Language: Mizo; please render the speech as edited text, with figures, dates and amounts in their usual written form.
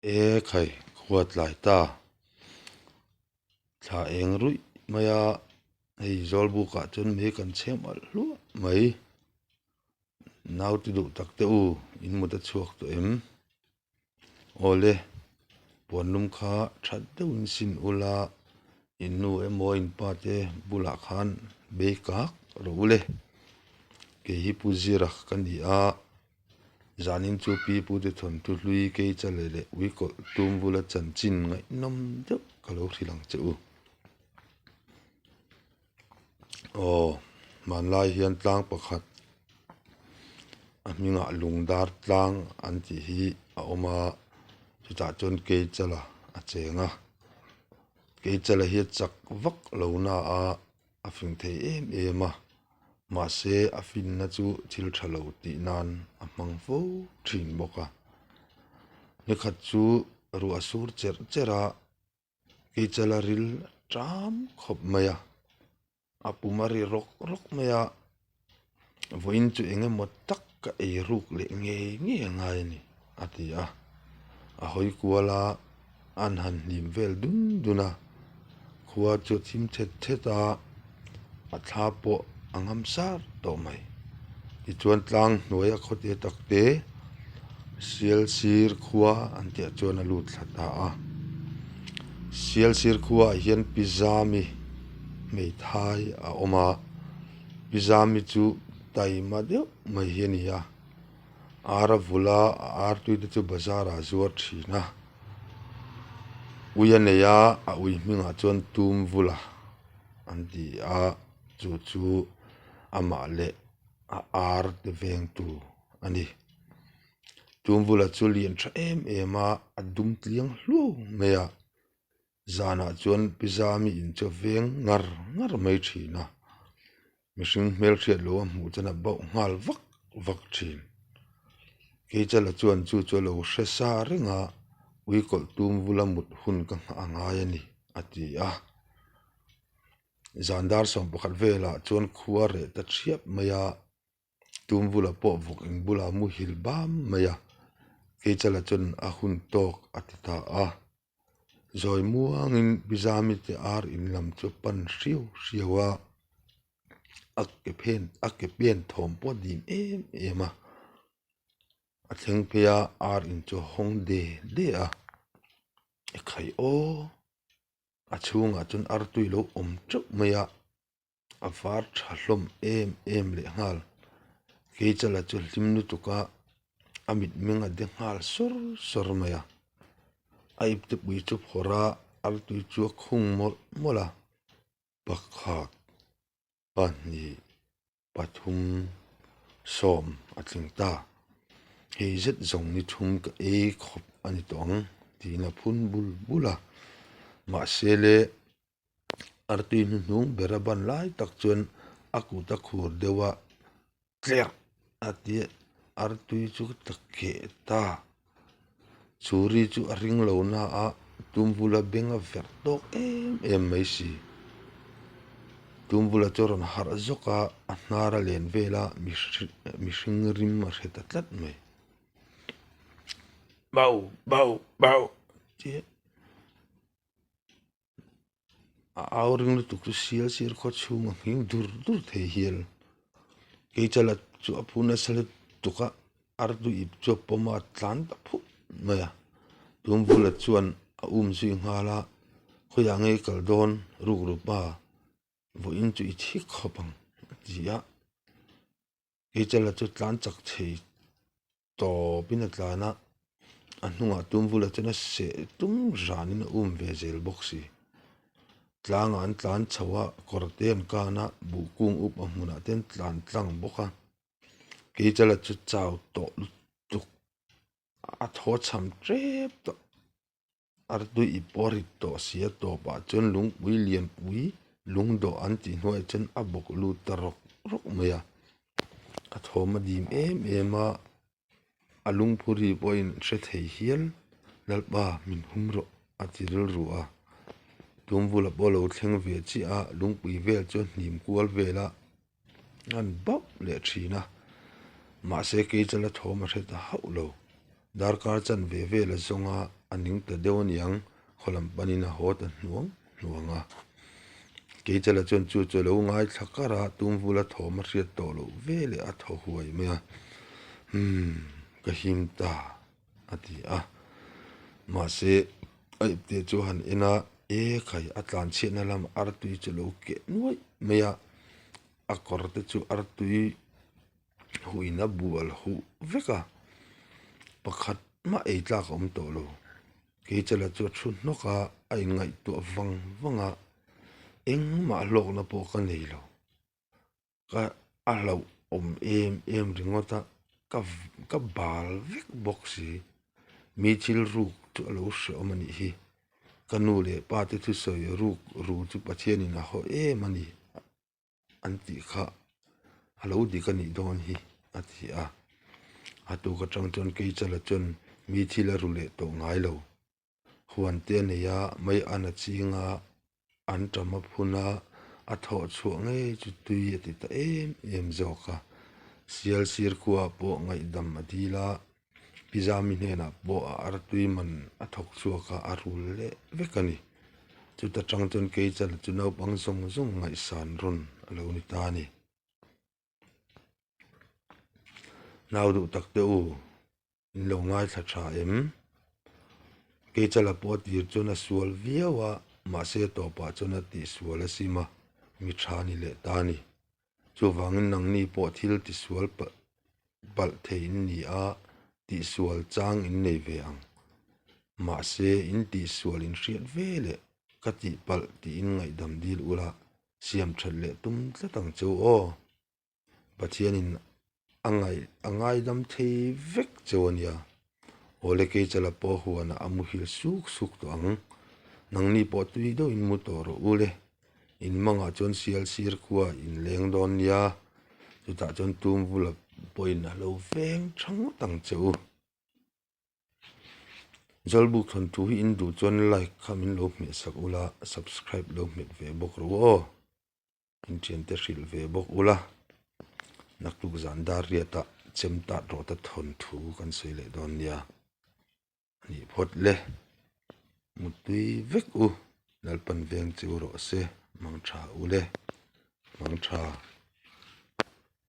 E khai, khua tlai ta. Thla eng ruih mai a, hei zawlbukah chuan mei kan chhem alh hluah mai. Naute duh tak te u, in mut a chhuak tawh em? Awle, puanlum kha that deuhin sin ula, in nu emaw in pa te bulah khan bei kak rawh ule. Kei hi Pu Zira ka ni a. Zanin chu pi pute thawnthu hlui Keicale leh Uikawlh tum bula chanchin ngaihnawm deuh ka lo hrilh ang che u. Aw, hmanlai hian tlang pakhat a hmingah Lungdar tlang an tih hi a awm a, chutah chuan Keichala a cheng a. Keichala hi a chak vak lo na a. A fing thei em em a, mahse a finna chu thil tha lo tih nan a hmang fo thin bawk a. Nikhat chu ruah sur cherh cherh a, Keichala ril a ṭam khawp mai a, a pum a ri rawk rawk mai a, vawiin chu eng emaw tak ka ei ruk leh ngei ngei a ngai a ni a ti a, a hawi kual a. An han hlim vel dun dun a, khua chu a thim thet thet a, a thla pawh a ngam sar tawh mai. Tichuan tlang hnuaia khawte tak te sial sir khua an tih ah chuan a lut thla ta a. Sial sir khua ah hian pi Zami hmeithai a awm a, pi Zami chu taima deuh mai hi a ni a. Ar a vul a, a artui te chu bazar ah a zuar thin a, ui a nei a, a ui hmingah chuan tum vula an ti a, chu chu amah leh a ar te veng tu a ni. Tum vula chu lian tha em em a, a dum tliang hluau mai a, zanah chuan pizza mi in chu a veng ngar ngar mai thin a. Mihring hmelhriat lo a hmuh chuan a bauh nghal vak vak thin. Keichala chuan chu chu a lo hre sa reng a, ui kawlh tum vula mut hun ka nghah a ngai a ni, a ti a. Zan dar 11 velah chuan khua reh ta thiap mai a, tum vula pawh vawk eng bulah a muhil bam mai a, Keichala chuan a hun tawk a ti ta a. Zawi muangin Bizami te ar in lam chu a pan hriau hriau a, a ke phen a ke pen thawm pawh a dim em em a, a thleng phei a ar in chu a hawng de de a, ekhai aw a chhungah chuan artui lo awm teuh mai a. A var tha hlawm em em leh nghal keichala chu hlim lutuk a a mitmeng a de nghal sawr sawr mai a a ipte pui chu phawrh a artui chu a khung mawlh mawlh a pakhat pahnih pathum sawm a tling ta hei zet zawng ni thum ka ei khawp a ni tawh ang tiin a phun bul bul a mahse le. Artui hnuhnung ber a ban lai tak chuan a kut a khur deuh a tlerh a tia artui chu ka ta keh ta churi chu a ring lo na a tumvula beng a verh tawk em em mai si tumvula chu a rawn harh zawk a a hnar a len vel a mihring rim a hre ta tlat mai bauh bauh bauh tia. A au ring lutuk chu sial sir khaw chhung a nghing dur dur thei hial keichala chu a phu nasa lutuk a artui ip chu a pawm a a tlan ta phut mai a tumvula chuan a um zui nghal a khawiah nge i kal dawn rukru pa vawiin chu i thi khawp ang a ti a keichala chu tlan chak thei. Tawpin a tlan a, a hnungah tumvula chuan a seh tum ranin a um ve zel bawk si. Tlangah an tlan chho a, kawr te an kan a, buh kung up a hmunah te an tlan tlang bawk a. Keichala chu chau tawh lutuk a thaw cham tep tawh. Artui i pawh a rit tawh si a tawpah chuan lungpui lianpui lungdawh an tih hnuaiah chuan a bawk lut ta rawk rawk mai a, a thawm a dim em em a, a lungphuri pawhin hre thei hial Lalpa min hum rawh a ti rilru a, tumvula pawh a lo thleng ve chiah a, lungpui vel chu a hnim kual vel a. an bauh leh thin a mahse keichala thawm a hre ta hauh lo darkar chanve vel a zawng a. A ning ta deuh aniang, khaw lam panin a haw ta hnuang hnuang a. Keichala chuan chu chu a lo ngaithla kar a, tumvula thawm a hriat tawh loh ve leh a thaw huai mai a. Umm, ka him ta, a ti a. Mahse, a ipte chu a han en a, e khai, a tlanchhiatna lam artui chu a lo keh nuaih mai a, a kawr te chu artui Huin a bual huh vek a, pakhat mah ei tlak a awm tawh lo. Keichala chu a thu hnawk a, a inngaihtuah vang vang a, engmah hlawkna pawh ka nei lo. Ka a hlauh awm em em ringawt a, ka ka bal vek bawk si. Mi thil ruk chu a lo hrehawm a nih hi. Ka nu leh pa te thusawi ruk ru chu Pathianin a haw em a ni. an tih kha a lo dik a nih dawn hi a ti a. A tuk atang chuan Keichala chuan mi thil a ru leh tawh ngai lo. Huan te a nei a, mei an a ching a, an tam a phun a, a thawh chhuah ngei chu tui a ti ta em em zawk a. Sial sir khuaah pawh ngaihdam a dil a, Pizami hnenah pawh a artui man a thawk chhuak a, a rul leh vek a ni. Chuta tang chuan Keichala chu naupang zawng zawng ngaihsan rawn a lo ni ta a ni. Nau duh tak te u, in lo ngaithla tha em? Keichala pawh a tir chuan a sual viau a, mahse a tawpah chuan a tihsual a sim a, mi tha ni leh ta a ni. Chuvangin nangni pawh thil tisual palh thei in ni a, tihsual chang in nei ve ang. Mahse, in tihsual in hriat ve leh ka tihpalh tiin ngaihdam dil ula, siam that leh tum tlat ang cheu aw. Pathianin a ngaih a ngaidam thei vek cheu a nia. Awle Keichala pawh huanah a muhil suk suk tawh ang. Nangni pawh tui deuhin mu tawh rawh u le. In mangah chuan sial sir khua in leng dawn nia. Chutah chuan tumvula pawhin a lo veng tha ngawt ang che u. Zawlbuk thawnthu hi in duh chuan like kha min lo hmeh sak ula, subscribe lo hmet ve bawk rawh u aw. Inṭhiante hrilh ve bawk ula, naktuk zan dar riatah chem tat rawh ta thawnthu kan sawi leh dawn nia. A nih phawt le, muttui vek u, Lalpan veng chu rawh se, mangṭha u le, mangṭha.